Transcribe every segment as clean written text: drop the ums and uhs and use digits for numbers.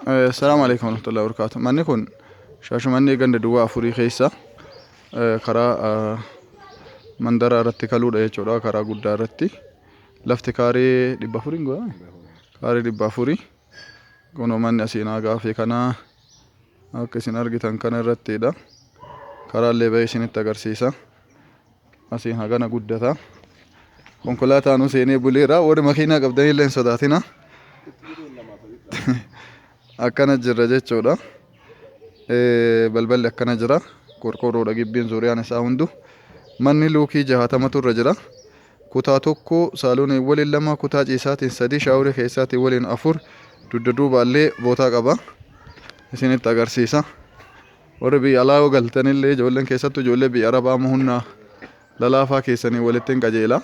Salaamu alaikum warahmatullahi wabarakatuh. Manni kun Shaashamannee ganda duwwaa afurii keessa karaa mandara irratti kaluudha jechuudha. Karaa guddaa irratti. Lafti kaaree 400 godhame. Kaaree 400. Kunoo manni asiin gaafii kanaa akka isin argitan kana irrattidha. Karaallee bahee isinitti agarsiisa. Asiin hagana guddata. Konkolaataan seenee buleera. Warri makiinaa qabdanillee hin sodaatina. Akkana jirra jechuudha. Balballi akkana jira. Qorqoorroodha gibbiin zuuriyaan isaa hundu. Manni luukii 60tu irra jira. Kutaa tokko saaloonii waliin lama kutaa ciisaatiin sadii shaaworii keessaatiin waliin afur dugda duubaallee bootaa qaba. Isinitti agarsiisa. Warri biyya alaa yoo galtanillee ijoolleen keessattuu ijoollee biyya arabaa amma humna lalaafaa keessanii walitti hin qajeela.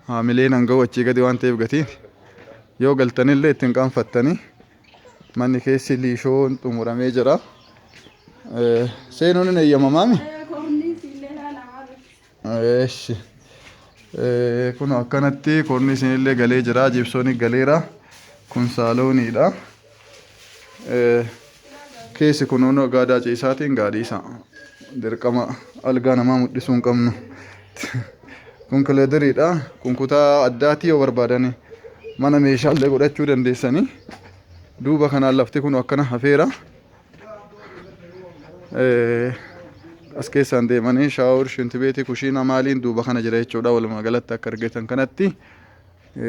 Haamileen hanga achii gadi waan ta'eef gatiin yoo galtanillee ittiin qaanfattanii manni keessi liishoon xumuramee jira. Seenuun hin eeyyamamaami? Eeshi. Kun akkanatti koorniisiin illee galee jira. Jibsooni galeera. Kun saalooniidha. Keessi kun hunoo gaadaa ciisaatiin gaadhiisa. Dirqama algaa namaa mul'isuu hin qabnu. Kun kileederiidha. Kun kutaa addaatii yoo barbaadani mana meeshaalee godhachuu dandeessanii. Duuba kanaan lafti kun akkana hafeera. As keessaan deemanii shaawur, shintibeetii, kushiina maaliin duuba kana jira jechuudha. Walumaa galatti akka argitan kanatti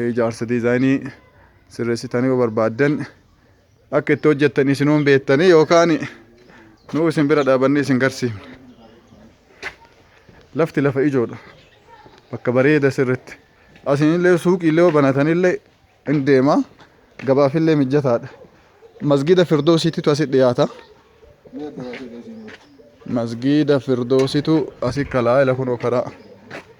ijaarsa diizaayinii sirreessitanii yoo barbaaddan akka itti hojjettan isinuun beektanii yookaan nuu isin bira dhaabannee isin garsiifne. Lafti lafa ijoodha. Bakka bareeda sirritti. Asinillee suuqiillee yoo banatanillee in deema. Gabaafillee mijjataadha. Masgiida Firdoosiitu asi dhiyaata. Masgiida Firdoositu asi kalaa ila kunoo karaa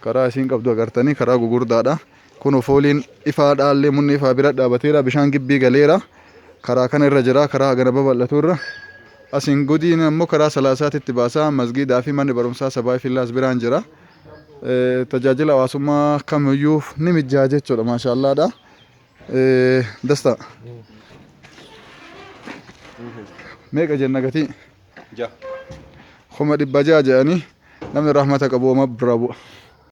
karaa isiin qabdu agartanii karaa gugurdaadha. Kunoo fooliin ifaadhaallee munni ifaa bira dhaabateera bishaan gibbii galeera. Karaa kana irra jira karaa hagana babal'atu irra. Asiin godiin ammoo karaa salaasaatitti baasaa masgiidaa fi manni barumsaa sabaa fillaas biraan jira. Tajaajila hawaasummaa kamiyyuu ni mijjaa jechuudha maashaallaadha. Dastaa. Meeqa jenna gatii? Jaha. 600,000 jedhanii namni rahmata qabu oma biraa bu'a.